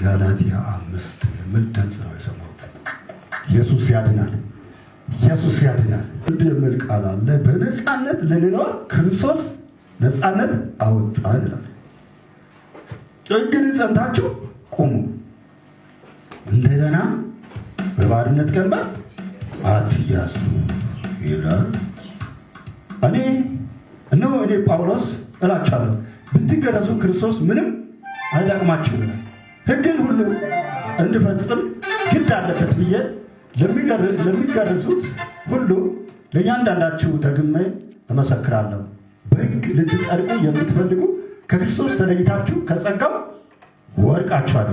ገላትያ 5 የሚል ድምፅ ነው የሰማሁት። ኢየሱስ ያድናል። ኢየሱስ ያድናል። እንዲህ የሚል ቃል አለ። በነፃነት ልንኖር ክርስቶስ ነፃነት አወጣን ይላል። እንግዲህ ጸንታችሁ ቁሙ፣ እንደገና በባርነት ቀንበር አትያዙ ይላል። እኔ እነሆ እኔ ጳውሎስ እላችኋለሁ፣ ብትገረዙ ክርስቶስ ምንም አይጠቅማችሁም ይላል። ሕግን ሁሉ እንድፈጽም ግድ አለበት ብዬ ለሚገረዙት ሁሉ ለእያንዳንዳችሁ ደግሜ እመሰክራለሁ። በሕግ ልትጸድቁ የምትፈልጉ ከክርስቶስ ተለይታችሁ ከጸጋው ወድቃችኋል።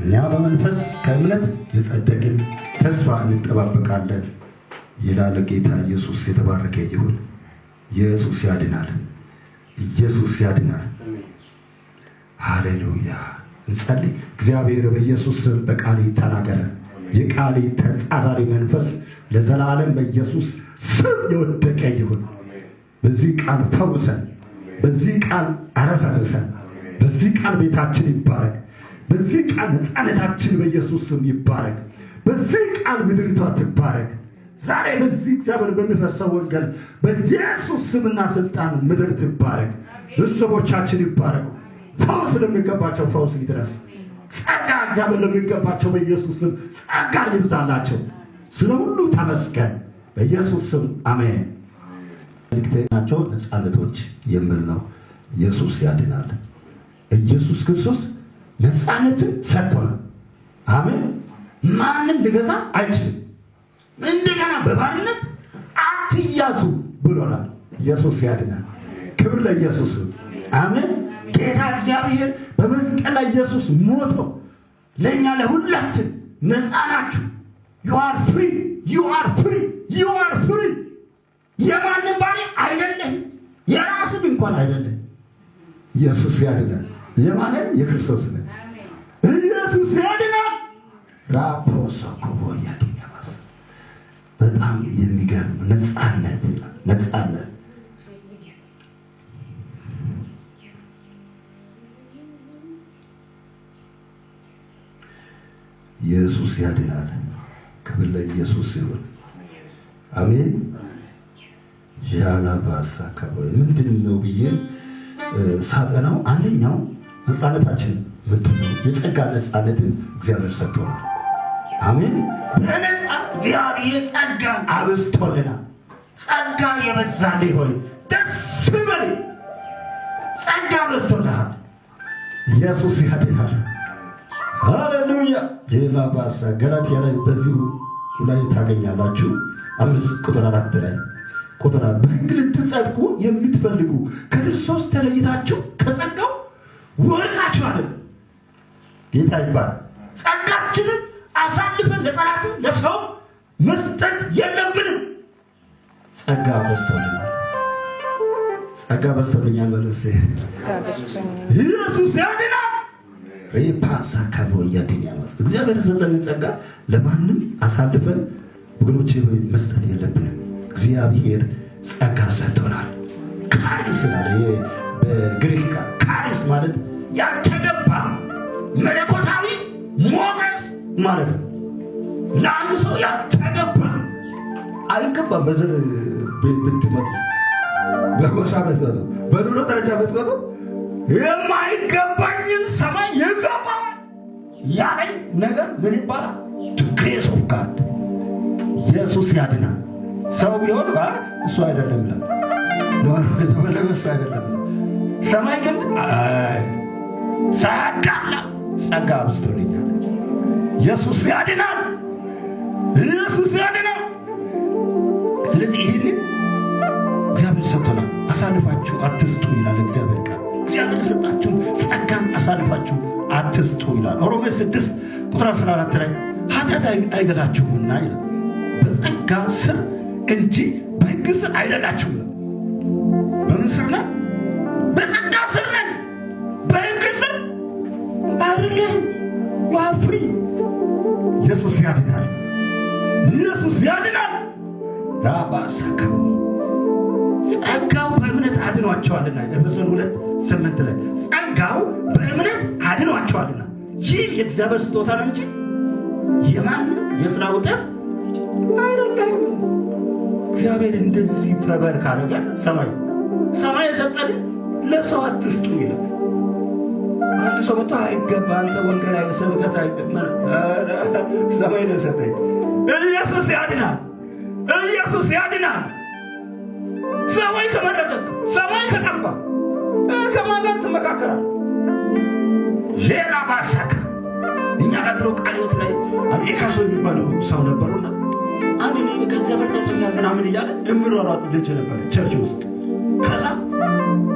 እኛ በመንፈስ ከእምነት የጸደቅን ተስፋ እንጠባበቃለን ይላል ጌታ ኢየሱስ። የተባረከ ይሁን። ኢየሱስ ያድናል። ኢየሱስ ያድናል። ሃሌሉያ። እንጸልይ። እግዚአብሔር በኢየሱስ ስም በቃል ተናገረ። የቃል ተጻራሪ መንፈስ ለዘላለም በኢየሱስ ስም የወደቀ ይሁን። በዚህ ቃል ፈውሰን፣ በዚህ ቃል አረሰርሰን፣ በዚህ ቃል ቤታችን ይባረክ። በዚህ ቃል ነፃነታችን በኢየሱስ ስም ይባረክ። በዚህ ቃል ምድሪቷ ትባረክ። ዛሬ በዚህ እግዚአብሔር በሚፈሰው ወንጌል በኢየሱስ ስምና ስልጣን ምድር ትባረክ። ቤተሰቦቻችን ይባረኩ። ፈውስ ለሚገባቸው ፈውስ ይድረስ። ጸጋ እግዚአብሔር ለሚገባቸው በኢየሱስ ስም ጸጋ ይብዛላቸው። ስለ ሁሉ ተመስገን። በኢየሱስ ስም አሜን። መልእክቴ ናቸው ነፃነቶች የሚል ነው። ኢየሱስ ያድናል። ኢየሱስ ክርስቶስ ነፃነትን ሰጥቶናል። አሜን። ማንም ሊገዛ አይችልም። እንደገና በባርነት አትያዙ ብሎናል። ኢየሱስ ያድናል። ክብር ለኢየሱስ። አሜን። ጌታ እግዚአብሔር በመስቀል ላይ ኢየሱስ ሞቶ ለእኛ ለሁላችን ነፃ ናችሁ። You are free, you are free, you are free። የማንም ባሪያ አይደለም፣ የራስም እንኳን አይደለም። ኢየሱስ ያድናል። የማንን? የክርስቶስ ነው። ኢየሱስ ያድናል። ራፕሮሶኮቦ ያድኛማስ በጣም የሚገርም ነፃነት ይላል። ነፃነት። ኢየሱስ ያድናል። ክብር ለኢየሱስ ይሁን። አሜን። ያላባሳ አካባቢ ምንድን ነው ብዬ ሳጠናው አንደኛው ነፃነታችን ምንድን ነው? የጸጋ ነፃነትን እግዚአብሔር ሰጥቶናል። አሜን። በነፃ እግዚአብሔር ጸጋን አብዝቶልናል። ጸጋ የበዛልህ ሆይ ደስ ይበል። ጸጋ በዝቶልሃል። ኢየሱስ ያድናል። ሃሌሉያ። የላባሳ ገላትያ ላይ በዚሁ ላይ ታገኛላችሁ። 5 ቁጥር 4 ላይ ቁጥር በሕግ ልትጸድቁ የምትፈልጉ ከክርስቶስ ተለይታችሁ ከጸጋው ወድቃችኋል። ጌታ ይባላል። ጸጋችንን አሳልፈን ለጠላት ለሰው መስጠት የለብንም። ጸጋ በዝቶልናል። ጸጋ በዝቶልኛል። በለሴ ኢየሱስ ያድናል። ሬፓሳ ካሎ እያደኛማስ እግዚአብሔር የሰጠንን ጸጋ ለማንም አሳልፈን ወገኖቼ መስጠት የለብንም። እግዚአብሔር ጸጋ ሰጥቶናል። ካሪስ ይላል። ይሄ በግሪክ ቃል ካሪስ ማለት ያልተገባ መለኮታዊ ሞገስ ማለት ነው። ለአንድ ሰው ያልተገባ፣ አይገባም። በዘር ብትመጡ፣ በጎሳ ብትመጡ፣ በኑሮ ደረጃ ብትመጡ የማይገባኝን ሰማይ ይገባል ያለኝ ነገር ምን ይባላል? Grace of God። ኢየሱስ ያድናል። ሰው ቢሆን እሱ አይደለም ይላል። የተፈለገ እሱ አይደለም። ሰማይ ግን ሳያዳላ ጸጋ አብዝቶልኛል። ኢየሱስ ያድናል። ኢየሱስ ያድናል። ስለዚህ ይህንን እግዚአብሔር ሰጥቶናል። አሳልፋችሁ አትስጡ ይላል እግዚአብሔር ቃል። እግዚአብሔር የሰጣችሁን ጸጋን አሳልፋችሁ አትስጡ ይላል። ሮሜ 6 ቁጥር 14 ላይ ኃጢአት አይገዛችሁምና ይላል። በጸጋ ስር እንጂ በሕግ ስር አይደላችሁም። በምን ስር ነን? በጸጋ ስር ነን። በሕግ ስር አይደለም። You are free። ኢየሱስ ያድናል። ኢየሱስ ያድናል። ላባሳከ ጸጋው በእምነት አድኗቸዋልና ኤፌሶን 2:8 ላይ ጸጋው በእምነት አድኗቸዋልና። ይህም የእግዚአብሔር ስጦታ ነው እንጂ የማንም የሥራ ውጤት አይደለም። እግዚአብሔር እንደዚህ favor ካደረገ ሰማይ ሰማይ የሰጠን ለሰው አትስጡ ይላል። አንድ ሰው መጥቶ አይገባ፣ አንተ ወንጌል ስብከት አይገባ፣ ሰማይ ነው የሰጠኝ። ኢየሱስ ያድናል። ኢየሱስ ያድናል። ሰማይ ከመረጠ፣ ሰማይ ከቀባ ከማን ጋር ትመካከራል? ሌላ ባሳካ እኛ ጋር ድሮ ቃለ ሕይወት ላይ አንድ ኤካሶ የሚባሉ ሰው ነበሩና አንድ እኔ በቃ እግዚአብሔር ጠርቶኛል ምናምን እያለ የሚሯሯጥ ልጅ ነበረ church ውስጥ። ከዛ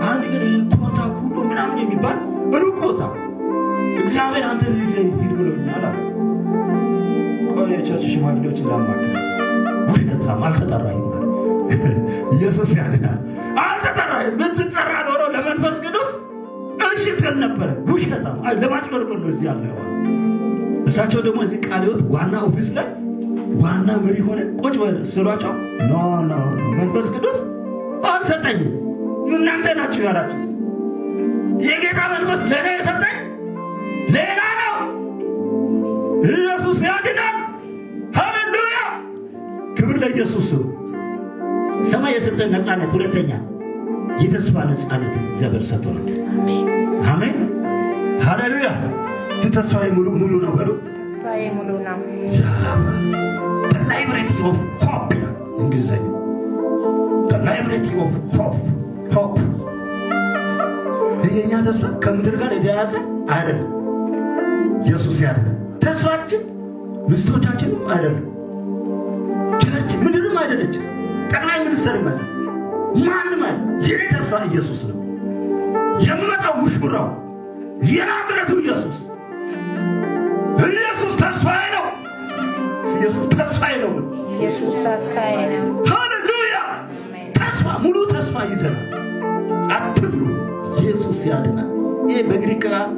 አንድ ግን ኮንታ ኩሎ ምናምን የሚባል ሩቅ ቦታ እግዚአብሔር አንተን ይዘህ ሂድ ብሎኛል አለ። ቆይ የ church ሽማግሌዎችን ላማክር። ውሸታም፣ አልተጠራህም አለ። ኢየሱስ ያድናል። አልተጠራህም። ብትጠራ ኖሮ ለመንፈስ ቅዱስ እሺ ትል ነበረ። ውሸታም፣ አይ ለማጭበርበር ነው እዚህ ያለው። እሳቸው ደግሞ እዚህ ቃለ ሕይወት ዋና office ላይ ዋና መሪ ሆነ ቁጭ በል ስሏቸው no, no, no፣ መንፈስ ቅዱስ አልሰጠኝም፣ እናንተ ናችሁ ያላችሁ። የጌታ መንፈስ ለእኔ የሰጠኝ ሌላ ነው። ኢየሱስ ያድናል። ሃሌሉያ! ክብር ለኢየሱስ። ሰማይ የሰጠን ነፃነት፣ ሁለተኛ የተስፋ ነፃነት እግዚአብሔር ሰጥቶናል። አሜን፣ ሃሌሉያ። ተስፋዬ ሙሉ ሙሉ ነው በሉ። ተስፋዬ ሙሉ ነው። Liberty of hope ይላል እንግሊዘኛ። Liberty of hope, hope። የኛ ተስፋ ከምድር ጋር የተያያዘ አይደለም። ኢየሱስ ያለ ተስፋችን ሚስቶቻችንም አይደለም፣ church ምድርም አይደለች፣ ጠቅላይ ሚኒስትርም አይደለም፣ ማንም አይደለም። የኔ ተስፋ ኢየሱስ ነው። የሚመጣው ሙሽራው የናዝረቱ ኢየሱስ፣ ኢየሱስ ተስፋዬ ነው። ኢየሱስ ተስፋዬ ነው። ኢየሱስ ተስፋዬ ነው። ሃሌሉያ! ተስፋ፣ ሙሉ ተስፋ ይዘናል። አትፍሩ፣ ኢየሱስ ያድናል። ይህ በግሪክ ቃል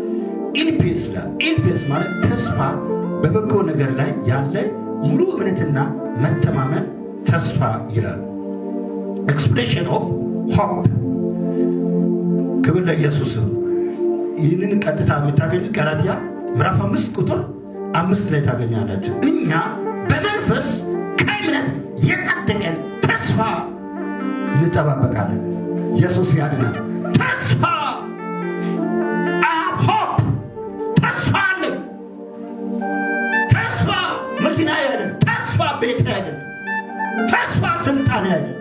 ኤልፒስ ይላል። ኤልፒስ ማለት ተስፋ፣ በበጎ ነገር ላይ ያለ ሙሉ እምነትና መተማመን ተስፋ ይላል። Expression of hope። ክብር ለኢየሱስ። ይህንን ቀጥታ የምታገኙት ገላትያ ምዕራፍ 5 ቁጥር 5 ላይ ታገኛላችሁ። እኛ በመንፈስ ከእምነት የጸደቀን ተስፋ እንጠባበቃለን። ኢየሱስ ያድናል። ተስፋ፣ I have hope፣ ተስፋ አለኝ። ተስፋ መኪና አይደለም። ተስፋ ቤት አይደለም። ተስፋ ስልጣን አይደለም።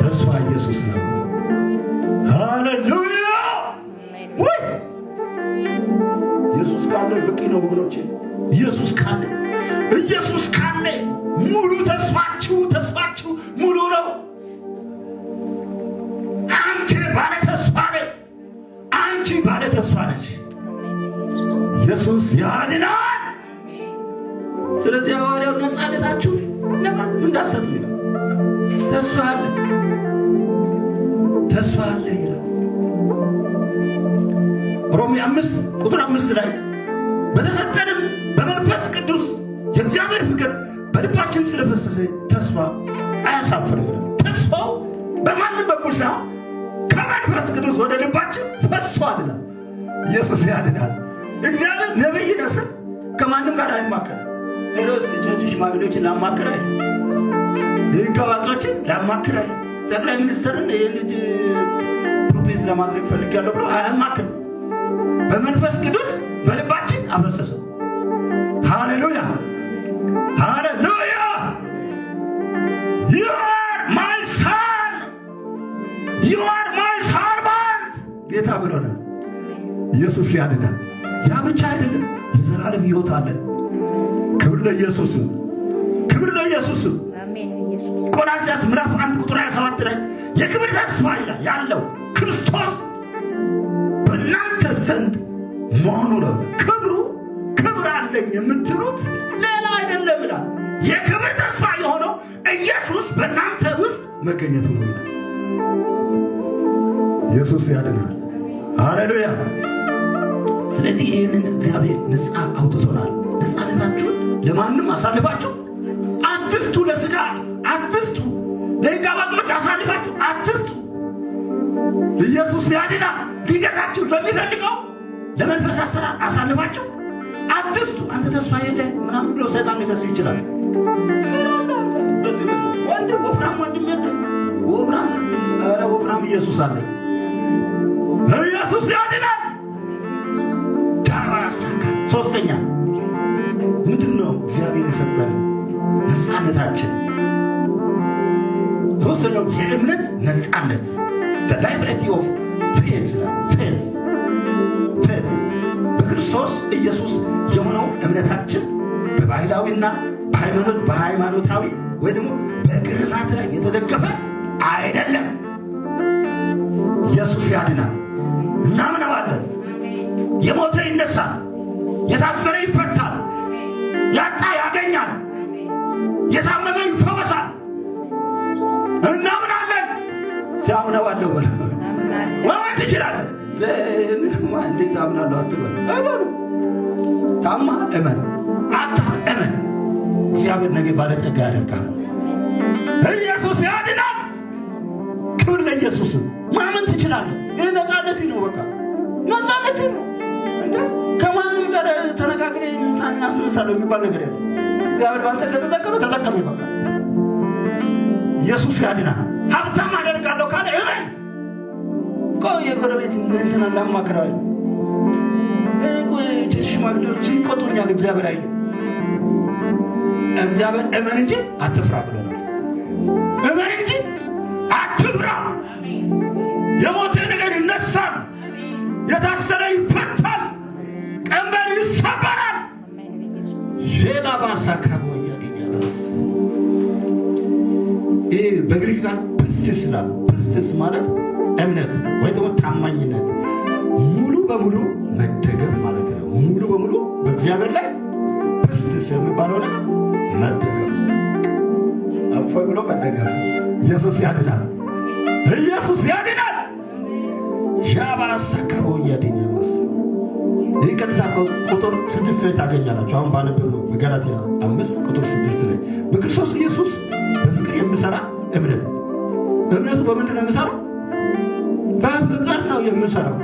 ተስፋ ኢየሱስ ነው። ሃሌሉያ! ወይ ኢየሱስ ካለ በቂ ነው ወገኖቼ። ኢየሱስ ካለ፣ ኢየሱስ ካለ ሙሉ ተስፋችሁ ሙሉ ነው። አንተ ባለ ተስፋ ነህ። አንቺ ባለ ተስፋ ነች። ኢየሱስ ያድናል። ስለዚህ ሐዋርያው ነፃነታችሁ ለማንም እንዳትሰጡ ይላል። ተስፋ አለ፣ ተስፋ አለ ይላል። ሮሜ 5 ቁጥር 5 ላይ በተሰጠንም በመንፈስ ቅዱስ የእግዚአብሔር ፍቅር በልባችን ስለፈሰሰ ተስፋ አያሳፍርም ይላል። ተስፋው በማንም በኩል ሳይሆን ከመንፈስ ቅዱስ ወደ ልባችን ፈሷል ይላል። ኢየሱስ ያድናል። እግዚአብሔር ነቢይ ነስል ከማንም ጋር አይማከርም። ሄሮድስ church ሽማግሌዎችን ላማክር አይደል፣ የሕግ አዋቂዎችን ላማክር አይደል፣ ጠቅላይ ሚኒስትርን ይህን ልጅ prophet ለማድረግ ፈልጌያለሁ ብሎ አያማክርም። በመንፈስ ቅዱስ በልባችን አፈሰሰው። ሃሌሉያ፣ ሃሌሉያ። You are my son, you are my servant ጌታ ብሎናል። ኢየሱስ ያድናል። ያ ብቻ አይደለም፣ የዘላለም ሕይወት አለን። ክብር ለኢየሱስ፣ ክብር ለኢየሱስ። አሜን ኢየሱስ። ቆላስይስ ምዕራፍ 1 ቁጥር 27 ላይ የክብር ተስፋ ይላል ያለው ክርስቶስ በእናንተ ዘንድ መሆኑ ነው። ክብሩ ክብር አለኝ የምትሉት ሌላ አይደለም ይላል። የክብር ተስፋ የሆነው ኢየሱስ በእናንተ ውስጥ መገኘቱ ነው ይላል። ኢየሱስ ያድናል። ሃሌሉያ። ስለዚህ ይህንን እግዚአብሔር ነፃ አውጥቶናል። ነፃነታችሁን ለማንም አሳልፋችሁ አትስጡ። ለስጋ አትስጡ። ለሕግ አዋቂዎች አሳልፋችሁ አትስጡ። ኢየሱስ ያድናል። ሊገዛችሁ ለሚፈልገው ለመንፈስ አሰራር አሳልፋችሁ አትስጡ። አንተ ተስፋ የለህ ምናምን ብሎ ሰይጣን ሊከስ ይችላል። ምን አለ አንተ በዚህ ምድር ወንድም፣ ወፍራም ወንድም የለም። ወፍራም፣ ኧረ ወፍራም ኢየሱስ አለ። ኢየሱስ ያድናል። ዳራ ያሳካል። ሶስተኛ ምንድን ነው እግዚአብሔር የሰጠን ነፃነታችን? ሶስተኛው የእምነት ነፃነት፣ liberty of faith። Faith በክርስቶስ ኢየሱስ የሆነው እምነታችን በባህላዊና በሃይማኖት በሃይማኖታዊ ወይ ደግሞ በግርዛት ላይ የተደገፈ አይደለም። ኢየሱስ ያድናል። እናምነዋለን። የሞተ ይነሳል፣ የታሰረ ይፈታል፣ ያጣ ያገኛል፣ የታመመ ይፈወሳል። እናምናለን። ሲያምነዋለሁ በል። ማመን ትችላለህ። ለምንማ እንዴት አምናለሁ አትበል። እመኑ። ታማ እመን፣ አታ እመን። እግዚአብሔር ነገ ባለጠጋ ያደርግሃል። ኢየሱስ ያድናል። ክብር ለኢየሱስ። ማመን ትችላለህ። ይህ ነፃነት ነው። በቃ ነፃነት ነው። እንደ ከማንም ጋር ተነጋግሬ ሙታን እናስነሳለሁ የሚባል ነገር የለም። እግዚአብሔር ባንተ ከተጠቀመ ተጠቀመ። በቃ ኢየሱስ ያድናል። ሀብታም አደርጋለሁ ካለ እመን። ቆይ የጎረቤት እንትና ላማክረው፣ ቆይ ሽማግሌዎች ይቆጡኛል። እግዚአብሔር አይ፣ እግዚአብሔር እመን እንጂ አትፍራ ብሎናል። እመን እንጂ አትፍራ። የሞተ ነገር ይነሳል፣ የታሰረ ይፈታል፣ ቀንበር ይሰበራል። ሌላ ባሳካቦ እያገኛለስ ይህ በግሪክ ቃል πίστις ይላል። πίστις ማለት እምነት ወይ ደግሞ ታማኝነት፣ ሙሉ በሙሉ መደገፍ ማለት ነው። ሙሉ በሙሉ በእግዚአብሔር ላይ πίστις የሚባለው ነገር መደገፍ፣ እፎይ ብሎ መደገፍ። ኢየሱስ ያድናል። ኢየሱስ ያድናል። ሻባ ሳካቦ እያደኛማስ ይህ ቀጥታ ቁጥር 6 ላይ ታገኛላችሁ። አሁን ባነበብነው በገላትያ 5 ቁጥር 6 ላይ በክርስቶስ ኢየሱስ በፍቅር የምሰራ እምነት። እምነቱ በምንድን ነው የምሰራው? በፍቅር ነው የምሰራው።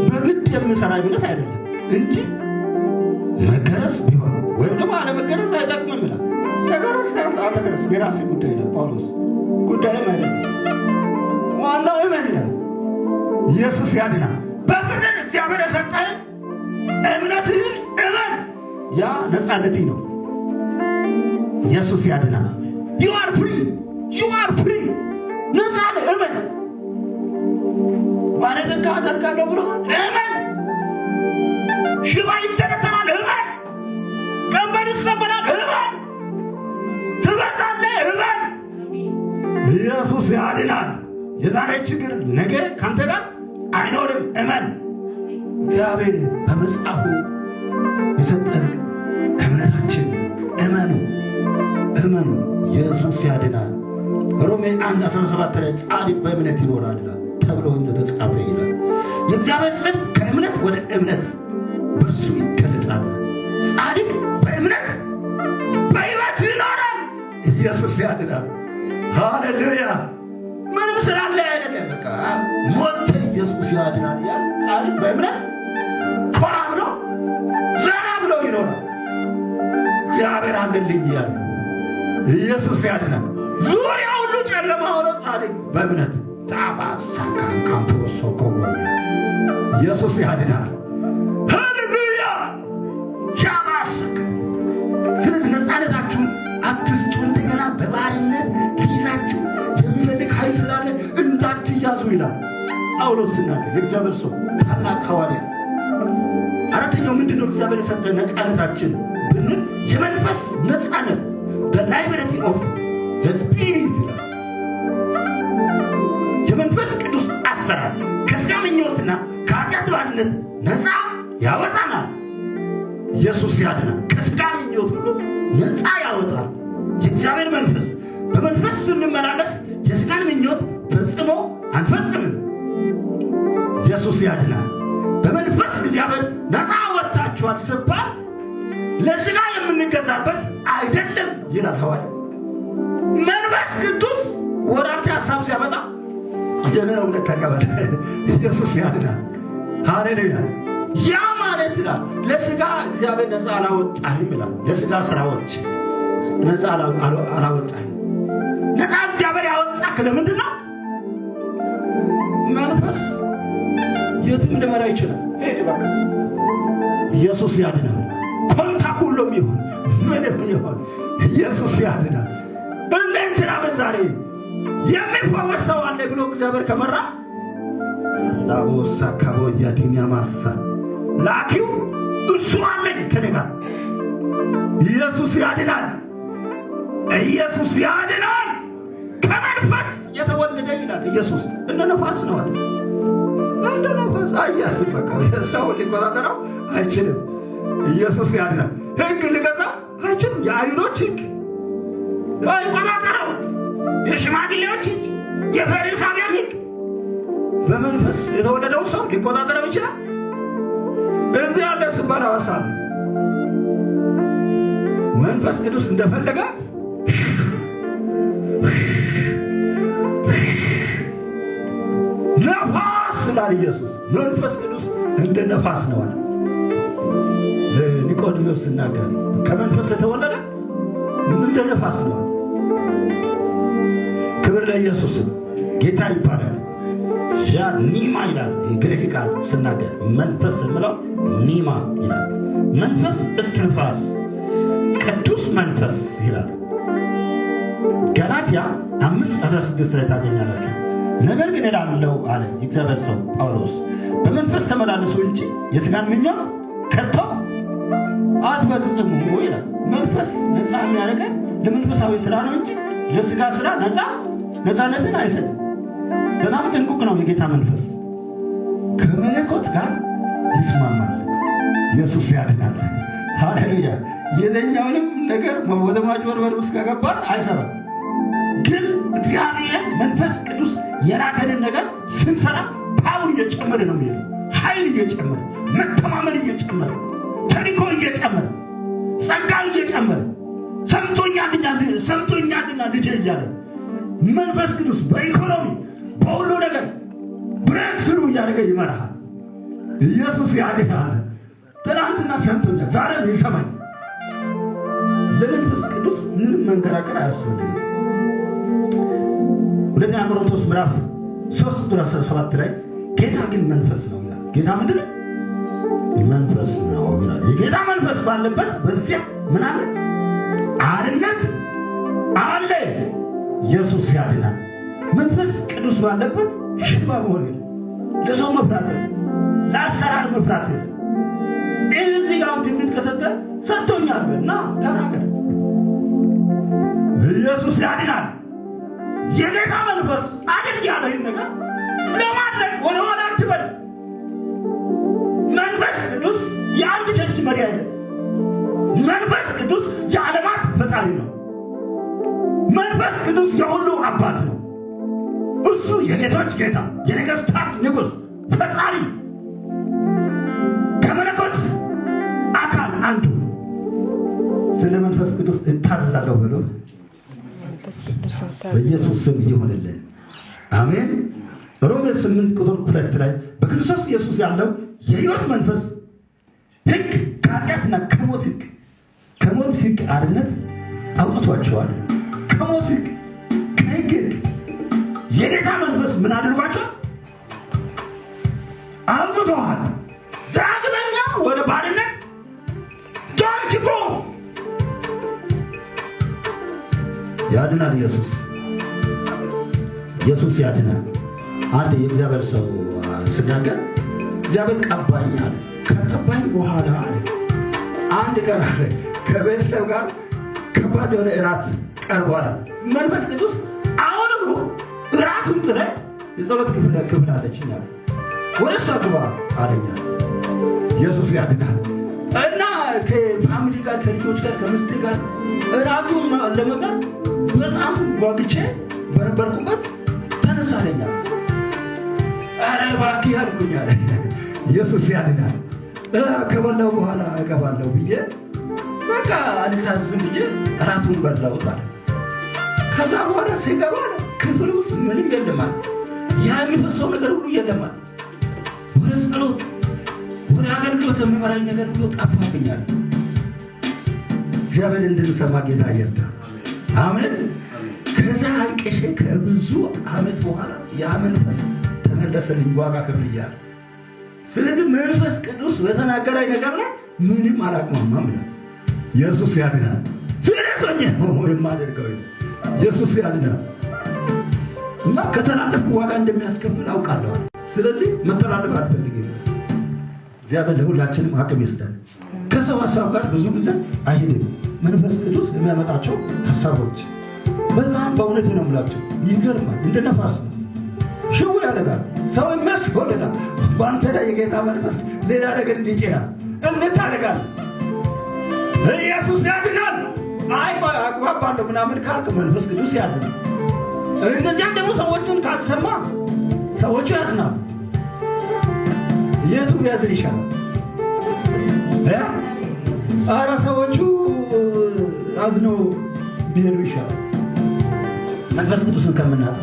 በግድ የምሰራ እምነት አይደለም እንጂ መገረዝ ቢሆን ወይም ደግሞ አለመገረዝ አይጠቅምም ይላል። ተገረዝ አልተገረዝ የራስህ ጉዳይ ይላል ጳውሎስ። ጉዳይም አይደለም፣ ዋናው እመን ይላል። ኢየሱስ ያድናል። በፍቅር እግዚአብሔር የሰጠህን እምነትህን እመን። ያ ነፃነት ነው። ኢየሱስ ያድናል። You are free, you are free። ነፃ ነህ። እመን። ባለጠጋ አደርጋለሁ ብሎ እመን። ሽባ ይተረተራል። እመን። ቀንበር ይሰበራል። እመን። ትበዛለህ። እመን። ኢየሱስ ያድናል። የዛሬ ችግር ነገ ካንተ ጋር አይኖርም። እመን። እግዚአብሔር በመጽሐፉ የሰጠን እምነታችን እመኑ፣ እመኑ። ኢየሱስ ያድናል። ሮሜ 1:17 ላይ ጻድቅ በእምነት ይኖራል ይላል ተብሎ እንደተጻፈ ይላል። የእግዚአብሔር ጽድቅ ከእምነት ወደ እምነት በእርሱ ይገለጣል። ጻድቅ በእምነት በሕይወት ይኖራል። ኢየሱስ ያድናል። ሃሌሉያ። ምንም ስላለ አይደለም። በቃ ሞተ፣ ኢየሱስ ያድናል። ያ ጻድቅ በእምነት ኮራ ብሎ ዘና ብሎ ይኖራል። እግዚአብሔር አለልኝ እያለ ኢየሱስ ያድናል። ዙሪያ ሁሉ ጨለማ ሆኖ ጻድቅ በእምነት ጣባሳካን ካምፕሮሶ ኮቦያ ኢየሱስ ያድናል። ሃሌሉያ ሻባስክ። ስለዚህ ነፃነታችሁን አትስጡ። እንደገና በባርነት ሊይዛችሁ የሚፈልግ ኃይል ስላለ እንዳትያዙ ይላል ጳውሎስ ሲናገር፣ የእግዚአብሔር ሰው ታላቅ ሐዋርያ። አራተኛው ምንድን ነው እግዚአብሔር የሰጠን ነፃነታችን ብንል የመንፈስ ነፃነት፣ liberty of the Spirit ይላል። የመንፈስ ቅዱስ አሰራር ከሥጋ ምኞትና ከኃጢአት ባርነት ነፃ ያወጣናል። ኢየሱስ ያድናል። ከሥጋ ምኞት ሁሉ ነፃ ያወጣል። የእግዚአብሔር መንፈስ በመንፈስ ስንመላለስ የሥጋን ምኞት ፈጽሞ አንፈጽምም። ኢየሱስ ያድናል። በመንፈስ እግዚአብሔር ነፃ ወጥታችኋል ስባል ለሥጋ የምንገዛበት አይደለም ይላል ሐዋርያው። መንፈስ ቅዱስ ወደ አንተ ሀሳብ ሲያመጣ የኔ እውነት ተቀበል። ኢየሱስ ያድናል። ሃሌሉያ። ያ ማለት ይላል ለስጋ እግዚአብሔር ነፃ አላወጣህም ይላል። ለስጋ ስራዎች ነፃ አላወጣህም። ነፃ እግዚአብሔር ያወጣህ ለምንድን ነው? መንፈስ የትም ሊመራ ይችላል። ሄድ በቃ፣ ኢየሱስ ያድናል። Contact ሁሉም ይሁን ምንም ይሁን ኢየሱስ ያድናል። እንደ እንትና ዛሬ የሚፈወስ ሰው አለ ብሎ እግዚአብሔር ከመራ ዳቦሳ ካቦ ያዲኛ ማሳ ላኪው እሱ አለኝ ከኔ ጋር። ኢየሱስ ያድናል። ኢየሱስ ያድናል። ከመንፈስ የተወለደ ይላል ኢየሱስ እንደ ነፋስ ነው አለ። እንደ ነፋስ አያስብ፣ በቃ ሰው ሊቆጣጠረው አይችልም። ኢየሱስ ያድናል። ሕግ ሊገዛ አይችልም። የአይሁዶች ሕግ አይቆጣጠረው። የሽማግሌዎች ሕግ፣ የፈሪሳውያን ሕግ በመንፈስ የተወለደው ሰው ሊቆጣጠረው ይችላል? እዚህ ያለ ስባል ሐዋሳ ነው። መንፈስ ቅዱስ እንደፈለገ ነፋስ ይላል ኢየሱስ። መንፈስ ቅዱስ እንደ ነፋስ ነው አለ ኒቆዲሞስ ሲናገር፣ ከመንፈስ የተወለደ እንደ ነፋስ ነው አለ። ክብር ለኢየሱስ፣ ጌታ ይባላል። ያ ኒማ ይላል የግሪክ ቃል ስናገር፣ መንፈስ የምለው ኒማ ይላል። መንፈስ እስትንፋስ፣ ቅዱስ መንፈስ ይላል። ገላትያ 5:16 ላይ ታገኛላችሁ። ነገር ግን እላለሁ አለ የእግዚአብሔር ሰው ጳውሎስ፣ በመንፈስ ተመላለሱ እንጂ የሥጋን ምኞት ከቶ አትፈጽሙ ይላል። መንፈስ ነፃ የሚያደርገን ለመንፈሳዊ ስራ ነው እንጂ ለስጋ ስራ ነፃነትን አይሰጥም። በጣም ጥንቁቅ ነው የጌታ መንፈስ። ከመለኮት ጋር ይስማማል። ኢየሱስ ያድናል። ሃሌሉያ። የትኛውንም ነገር ወደ ማጭበርበር ውስጥ ከገባን አይሰራም። ግን እግዚአብሔር መንፈስ ቅዱስ የላከንን ነገር ስንሰራ power እየጨመረ ነው የሚሄደው። ኃይል እየጨመረ፣ መተማመን እየጨመረ፣ ተልእኮ እየጨመረ፣ ጸጋ እየጨመረ፣ ሰምቶኛልና ሰምቶኛልና ልጄ እያለ መንፈስ ቅዱስ በኢኮኖሚ በሁሉ ነገር breakthrough እያደረገ ይመራሃል። ኢየሱስ ያድናል። ትናንትና ሰምቶኛል፣ ዛሬም ይሰማኝ። ለመንፈስ ቅዱስ ምንም መንገራገር አያስፈልግም። ሁለተኛ ቆሮንቶስ ምዕራፍ 3 ቁጥር 17 ላይ ጌታ ግን መንፈስ ነው ይላል። ጌታ ምንድን ነው? መንፈስ ነው ይላል። የጌታ መንፈስ ባለበት በዚያ ምን አለ? አርነት አለ። ኢየሱስ ያድናል። መንፈስ ቅዱስ ባለበት ሽባ መሆን የለም። ለሰው መፍራት የለም። ለአሰራር መፍራት የለም። እዚህ ጋር ትንቢት ከሰጠ ሰጥቶኛል እና ተናገር። ኢየሱስ ያድናል። የጌታ መንፈስ አድርግ ያለህን ነገር ለማድረግ ወደ ኋላ አትበል። መንፈስ ቅዱስ የአንድ church መሪ አይደለም። መንፈስ ቅዱስ የዓለማት ፈጣሪ ነው። መንፈስ ቅዱስ የሁሉ አባት ነው። እሱ የጌቶች ጌታ፣ የነገስታት ንጉሥ፣ ፈጣሪ፣ ከመለኮት አካል አንዱ። ስለ መንፈስ ቅዱስ እታዘዛለሁ ብሎ በኢየሱስ ስም ይሁንልን። አሜን። ሮሜ 8 ቁጥር 2 ላይ በክርስቶስ ኢየሱስ ያለው የሕይወት መንፈስ ሕግ ከኃጢአትና ከሞት ሕግ አርነት አውጥቷቸዋል። ከሞት ሕግ፣ ከሕግ ሕግ የጌታ መንፈስ ምን አድርጓቸዋል? አውጥተዋል። ዳግመኛ ወደ ባርነት don't go። ያድናል። ኢየሱስ፣ ኢየሱስ ያድናል። አንድ የእግዚአብሔር ሰው ስናገር እግዚአብሔር ቀባኝ አለ። ከቀባኝ በኋላ አለ አንድ ቀን አለ ከቤተሰብ ጋር ከባድ የሆነ እራት ቀርቧል። መንፈስ ቅዱስ አሁንም እራቱን ጥለህ የጸሎት ክፍል አለችኝ አለ። ወደ እሷ ግባ አለኝ። ኢየሱስ ያድናል። እና ከ family ጋር፣ ከልጆች ጋር፣ ከሚስቴ ጋር እራቱን ለመብላት በጣም ጓግቼ በነበርኩበት ተነሳ አለኝ። ኧረ እባክህ አልኩኝ አለ። ኢየሱስ ያድናል። ከበላው በኋላ እገባለሁ ብዬ በቃ አልታዝም ብዬ እራቱን በላሁት አለ። ከዛ በኋላ ሲገባ ክፍል ውስጥ ምንም የለም አለ። ያ የሚፈሰው ነገር ሁሉ የለም አለ። ወደ ጸሎት ወደ አገልግሎት የሚመራኝ ነገር ሁሉ ጠፋብኛል። እግዚአብሔር እንድንሰማ ጌታ ይርዳ። አሜን። ከዛ አልቅሼ ከብዙ ዓመት በኋላ ያ መንፈስ ተመለሰልኝ፣ ዋጋ ከፍያለሁ። ስለዚህ መንፈስ ቅዱስ በተናገረኝ ነገር ላይ ምንም አላቅማማም ይላል። ኢየሱስ ያድናል። Serious ሆኜ ነው የማደርገው። ኢየሱስ ያድናል። እና ከተላለፍኩ ዋጋ እንደሚያስከፍል አውቃለሁ። ስለዚህ መተላለፍ አልፈልግም። እግዚአብሔር ለሁላችንም አቅም ይስጠን። ከሰው ሀሳብ ጋር ብዙ ጊዜ አይሄድም። መንፈስ ቅዱስ የሚያመጣቸው ሀሳቦች በጣም በእውነት ነው የምላቸው፣ ይገርማል። እንደ ነፋስ ነው፣ ሽው ያደርጋል። ሰው የሚያስበው ሌላ፣ በአንተ ላይ የጌታ መንፈስ ሌላ ነገር እንዲጭናል እንታደርጋል። ኢየሱስ ያድናል። አይ አግባባለሁ ምናምን ካልክ መንፈስ ቅዱስ ያዝናል። እነዚያም ደግሞ ሰዎችን ካልሰማ ሰዎቹ ያዝናሉ። የቱ ቢያዝን ይሻላል? ኧረ ሰዎቹ አዝነው ቢሄዱ ይሻላል፣ መንፈስ ቅዱስን ከምናጣ።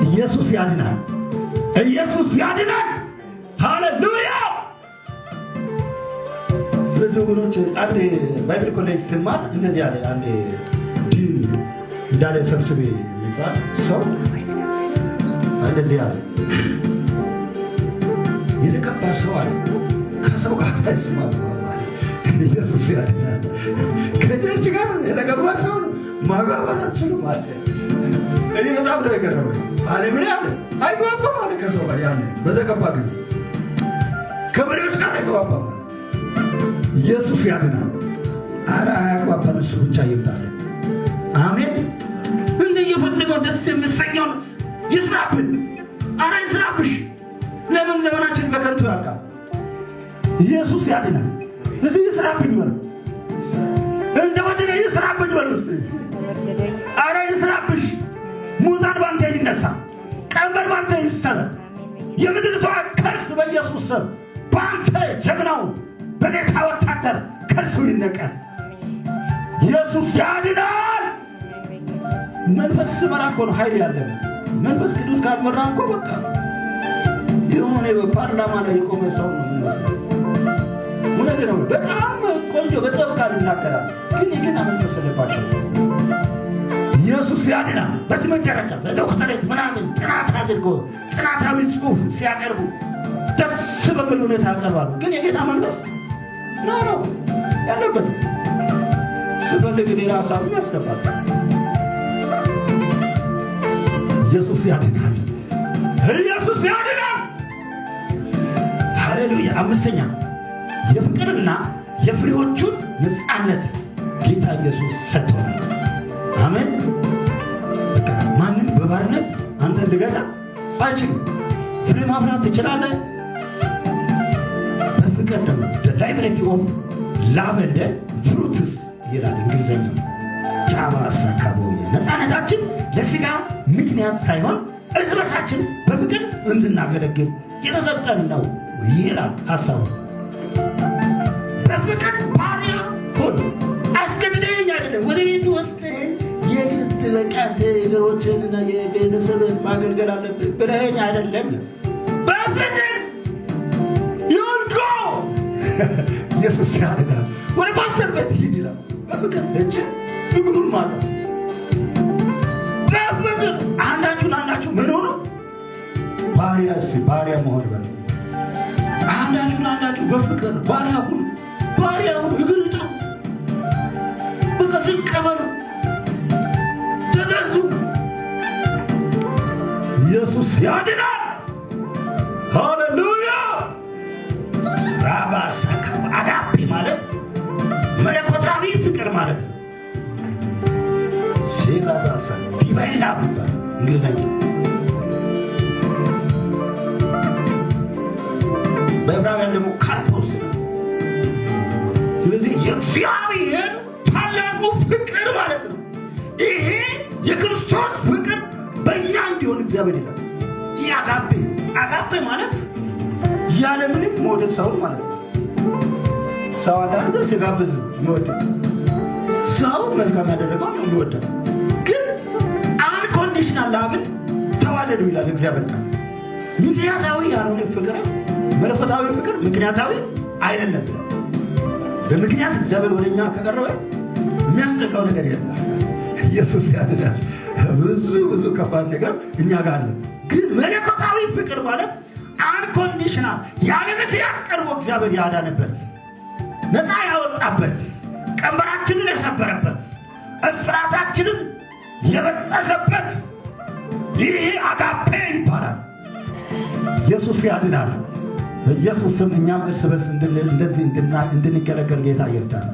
ኢየሱስ ያድናል። ኢየሱስ ያድናል። ሃሌሉያ። ስለዚህ ወገኖች፣ አንድ Bible college ስማር እንደዚህ አለ። አንድ ዲን እንዳለ ሰብስቤ የሚባል ሰው እንደዚህ አለ። የተቀባ ሰው አለ ከሰው ጋር አይስማማም። ኢየሱስ ያድናል። ከ church ጋር የተቀባ ሰው ማግባባት አትችሉም አለ። እኔ በጣም ነው የገረመኝ። አለ ምን አለ፣ አይግባባም አለ ከሰው ጋር፣ ያን በተቀባ ጊዜ ከመሪዎች ጋር አይግባባም። ኢየሱስ ያድናል። አረ አያግባባን፣ እሱ ብቻ ይምጣል። አሜን። እንደ የፈለገው ደስ የሚሰኘውን ይስራብን። አረ ይስራብሽ። ለምን ዘመናችን በከንቱ ያልቃል? ኢየሱስ ያድናል። እዚህ ይስራብኝ በሉ፣ እንደወደደ ይስራብኝ በሉ። እስኪ አረ ይስራብሽ። ሙታን ባንተ ይነሳ፣ ቀንበር ባንተ ይሰበር። የምድር ሰው curse በኢየሱስ ስም በአንተ ጀግናው በጌታ ወታደር curse ኡ ይነቀል። ኢየሱስ ያድናል። መንፈስ ስመራ እኮ ነው ኃይል ያለን። መንፈስ ቅዱስ ካልመራ እኮ በቃ የሆነ በፓርላማ ላይ የቆመ ሰው ነው የሚመስለው። እውነት ነው። በጣም ቆንጆ በጥበብ ቃል ይናገራል፣ ግን የጌታ መንፈስ አለባቸው። ኢየሱስ ያድናል። በትምህርት ደረጃ በዶክተሬት ምናምን ጥናት አድርጎ ጥናታዊ ጽሑፍ ሲያቀርቡ ደስ በሚል ሁኔታ ያቀርባሉ። ግን የጌታ መንፈስ no ነው ያለበት፣ ስፈልግ ሌላ ሀሳብ ያስገባል። ኢየሱስ ያድናል። ኢየሱስ ያድናል። ሃሌሉያ። አምስተኛ፣ የፍቅርና የፍሬዎቹን ነፃነት ጌታ ኢየሱስ ሰጥቶናል። አሜን። በቃ ማንም በባርነት አንተን ሊገዛ አይችልም። ፍሬ ማፍራት ትችላለህ። በፍቅር ደግሞ liberty of love and fruits ይላል እንግሊዝኛው። ጫባ ሳካቦ ነፃነታችን ለስጋ ምክንያት ሳይሆን እርስ በርሳችን በፍቅር እንድናገለግል የተሰጠን ነው ይላል ሀሳቡ። በፍቅር ባሪያ ሁን። አስገድደኝ አይደለም፣ ወደ ቤት ወስደህ የግድ በቃ እግሮችን እና የቤተሰብን ማገልገል አለብህ ብለኸኝ አይደለም። በፍቅር you'll go፣ ኢየሱስ ያድናል። ወደ ፓስተር ቤት ሂድ ይላል። በፍቅር እጅ እግሩን ማለት በፍቅር አንዳችሁን አንዳችሁ ምን ሆኖ ባሪያ፣ እስኪ ባሪያ መሆን በል። አንዳችሁን አንዳችሁ በፍቅር ባሪያ ሁኑ፣ ባሪያ ሁኑ። እግር እጠቡ፣ በቃ ዝቅ በሉ፣ ተገዙ። ኢየሱስ ያድናል። ሃሌሉያ። ራባሳካ አጋፔ ማለት መለኮታዊ ፍቅር ማለት ነው። ሼባባሳ divine love ይባላል እንግሊዝኛ። በዕብራውያን ደግሞ ካርፖስ ነው። ስለዚህ የእግዚአብሔር ታላቁ ፍቅር ማለት ነው። ይሄ የክርስቶስ ፍቅር በእኛ እንዲሆን እግዚአብሔር ይላል። ይህ አጋፔ፣ አጋፔ ማለት ያለምንም መውደድ ሰውን ማለት ነው። ሰው አንዳንድ ሲጋብዝ የሚወድ ሰው መልካም ያደረገው ነው የሚወደው። ግን unconditional love ን ተዋደዱ ይላል እግዚአብሔር ቃል። ምክንያታዊ ያልሆነ ፍቅር መለኮታዊ ፍቅር ምክንያታዊ አይደለም። በምክንያት እግዚአብሔር ወደኛ ከቀረበ የሚያስጠቃው ነገር የለም። ኢየሱስ ያድናል። ብዙ ብዙ ከባድ ነገር እኛ ጋር አለ። ግን መለኮታዊ ፍቅር ማለት unconditional፣ ያለ ምክንያት ቀርቦ እግዚአብሔር ያዳነበት፣ ነፃ ያወጣበት፣ ቀንበራችንን የሰበረበት፣ እስራታችንን የበጠሰበት ይህ አጋፔ ይባላል። ኢየሱስ ያድናል። በኢየሱስ ስም እኛም እርስ በርስ እንደዚህ እንድንገለገል ጌታ ይርዳል።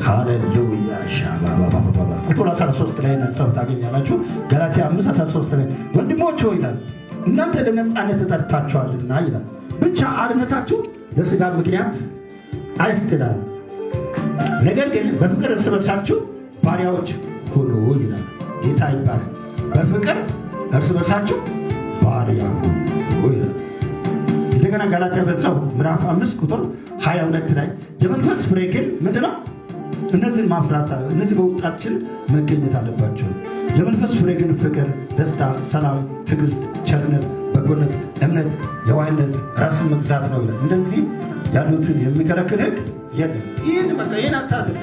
ሃሌሉያ። ሻባባባባ ቁጥር 13 ላይ ነጻው ታገኛላችሁ። ገላትያ 5:13 ላይ ወንድሞች ሆይ ይላል፣ እናንተ ለነጻነት ተጠርታችኋልና ይላል። ብቻ አርነታችሁ ለሥጋ ምክንያት አይስትላል፣ ነገር ግን በፍቅር እርስ በርሳችሁ ባሪያዎች ሁኑ ይላል። ጌታ ይባላል። በፍቅር እርስ በርሳችሁ ባሪያ ሁኑ ይላል። እንደገና ገላትያ በዛው ምዕራፍ 5 ቁጥር 22 ላይ የመንፈስ ፍሬ ግን ምንድነው? እነዚህን ማፍራት፣ እነዚህ በውስጣችን መገኘት አለባቸው። የመንፈስ ፍሬ ግን ፍቅር፣ ደስታ፣ ሰላም፣ ትዕግስት፣ ቸርነት፣ በጎነት፣ እምነት፣ የዋህነት፣ ራስን መግዛት ነው ይላል። እንደዚህ ያሉትን የሚከለክል ሕግ የለም። ይህን በቃ ይህን አታድርግ፣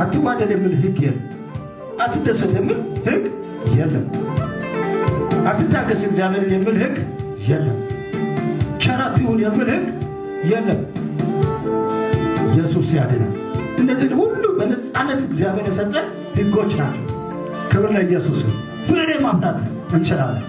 አትዋደድ የሚል ሕግ የለም። አትደሰት የሚል ሕግ የለም። አትታገስ እግዚአብሔርን የሚል ሕግ የለም። ቸር አትሁን የሚል ሕግ የለም። ኢየሱስ ያድናል። እነዚህን ሁሉ በነፃነት እግዚአብሔር የሰጠን ሕጎች ናቸው። ክብር ለኢየሱስ። ፍሬ ማፍራት እንችላለን።